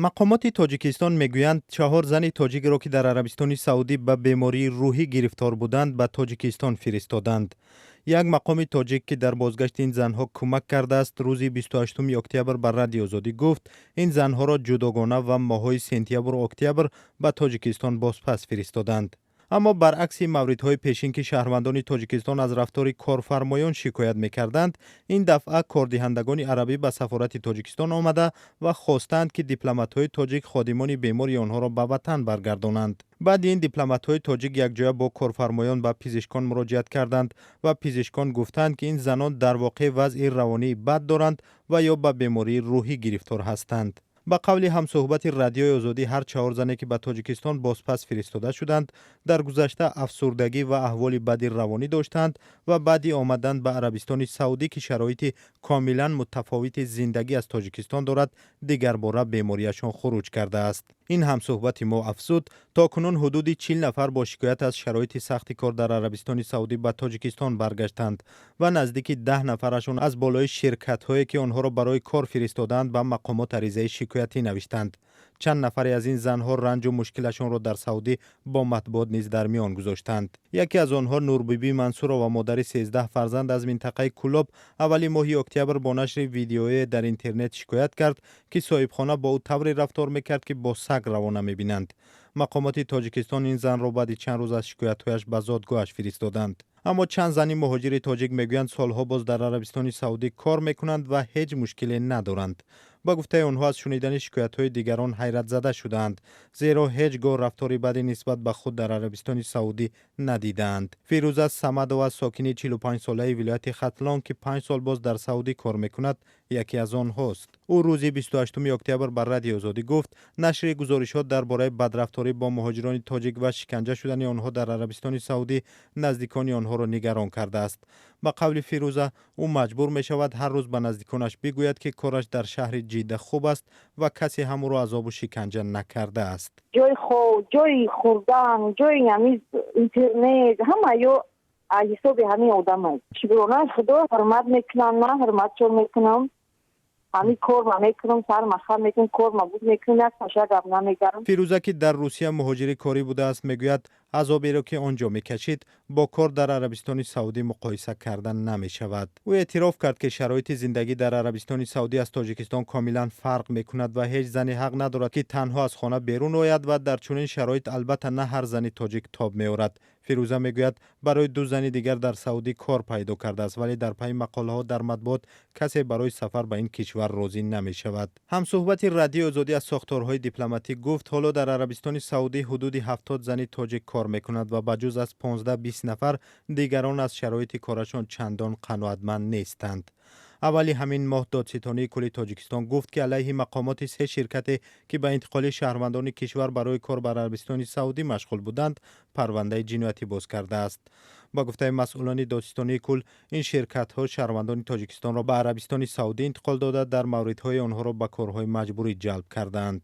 Мақомоти Тоҷикистон мегӯянд, чаҳор зани тоҷикро, ки дар Арабистони Саудӣ ба бемории рӯҳӣ гирифтор буданд, ба Тоҷикистон фиристоданд. Як мақоми тоҷик, ки дар бозгашти ин занҳо кӯмак кардааст, рӯзи 28 октябр ба Радиои Озодӣ гуфт, ин занҳоро ҷудогона ва моҳҳои сентябру октябр ба Тоҷикистон бозпас фиристоданд. Аммо баръакси мавридҳои пешин, ки шаҳрвандони Тоҷикистон аз рафтори корфармоён шикоят мекарданд, ин дафъа кордиҳандагони арабӣ ба сафорати Тоҷикистон омада ва хостаанд, ки дипломатҳои тоҷик ходимони бемори онҳоро ба ватан баргардонанд. Баъди ин дипломатҳои тоҷик якҷоя бо корфармоён ба пизишкон муроҷиат карданд ва пизишкон гуфтанд, ки ин занон дар воқеъ вазъи равонии бад доранд ва ё ба бемории рӯҳӣ гирифтор ҳастанд. Ба қавли ҳамсӯҳбати Радиои Озодӣ, ҳар чаҳор зане, ки ба Тоҷикистон бозпас фиристода шуданд, дар гузашта афсурдагӣ ва аҳволи бади равонӣ доштанд ва баъди омадан ба Арабистони Саудӣ, ки шароити комилан мутафовити зиндагӣ аз Тоҷикистон дорад, дигарбора бемориашон хуруҷ кардааст. Ин ҳамсӯҳбати мо афзуд, то кунун ҳудуди 40 нафар бо шикоят аз шароити сахти кор дар Арабистони Саудӣ ба Тоҷикистон баргаштанд ва наздики 10 нафарашон аз болои ширкатҳое, ки онҳоро барои кор фиристодаанд, ба мақомот аризаи шикоятӣ навиштанд. Чанд нафаре аз ин занҳо ранҷу мушкилашонро дар Саудӣ бо матбуот низ дар миён гузоштанд. Яке аз онҳо, Нурбибӣ Мансурова, модари 13 фарзанд аз минтақаи Кӯлоб, аввали моҳи октябр бо нашри видеое дар интернет шикоят кард, ки соҳибхона бо ӯ тавре рафтор мекард, ки бо саг равона мебинанд. Мақомоти Тоҷикистон ин занро баъди чанд рӯз аз шикоятҳояш ба зодгоҳаш фиристоданд. Аммо чанд зани муҳоҷири тоҷик мегӯянд, солҳо боз дар Арабистони Саудӣ кор мекунанд ва ҳеҷ мушкиле надоранд. Ба гуфтаи онҳо, аз шунидани шикоятҳои дигарон ҳайратзада шудаанд, зеро ҳеҷ гоҳ рафтори баде нисбат ба худ дар Арабистони Саудӣ надидаанд. Фирӯза Самадова, сокини 45-солаи вилояти Хатлон, ки 5 сол боз дар Саудӣ кор мекунад, яке аз онҳост. Ӯ рӯзи 28 октябр ба Радиои Озодӣ гуфт, нашри гузоришот дар бораи бадрафторӣ бо муҳоҷирони тоҷик ва шиканҷа шудани онҳо дар Арабистони Саудӣ наздикони онҳоро нигарон кардааст. Ба қавли Фирӯза, ӯ маҷбур мешавад ҳар рӯз ба наздиконаш бигӯяд, ки кораш дар шаҳри Ҷидда хуб аст ва касе ҳам ӯро азобу шиканҷа накардааст. Ҷои хоб, ҷои хӯрдан, ҷои ҳамин интернет, ҳама ё аз ҳисоби ҳамин одам аст. Шукрона Худо, ҳурмат мекунам, ман ҳурматшон мекунам. Ҳамин корма мекунам, сар махар мекунам, корма буд мекунам, як паша гап намегарам. Фирӯза, ки дар Русия муҳоҷири корӣ будааст, мегӯяд, азоберо, ки он ҷо мекашид, бо кор дар Арабистони Саудӣ муқоиса карда намешавад. Ӯ эътироф кард, ки шароити зиндагӣ дар Арабистони Саудӣ аз Тоҷикистон комилан фарқ мекунад ва ҳеҷ зане ҳақ надорад, ки танҳо аз хона берун ояд ва дар чунин шароит албатта на ҳар зани тоҷик тоб меорад. Фирӯза мегӯяд, барои ду зани дигар дар Саудӣ кор пайдо кардааст, вале дар пайи мақолаҳо дар матбуот касе барои сафар ба ин кишвар розӣ намешавад. Ҳамсӯҳбати Радиои Озодӣ аз сохторҳои дипломатӣ гуфт, ҳоло дар Арабистони Саудӣ ҳудуди 70 зани тоҷик кор мекунад ва ба ҷуз аз 15-20 нафар дигарон аз шароити корашон чандон қаноатманд нестанд. Аввали ҳамин моҳ Додситонии кулли Тоҷикистон гуфт, ки алайҳи мақомоти се ширкате, ки ба интиқоли шаҳрвандони кишвар барои кор бар Арабистони Саудӣ машғул буданд, парвандаи ҷиноятӣ боз кардааст. Ба гуфтаи масъулони Додситонии кул, ин ширкатҳо шаҳрвандони Тоҷикистонро ба Арабистони Саудӣ интиқол дода, дар мавридҳои онҳоро ба корҳои маҷбурӣ ҷалб кардаанд.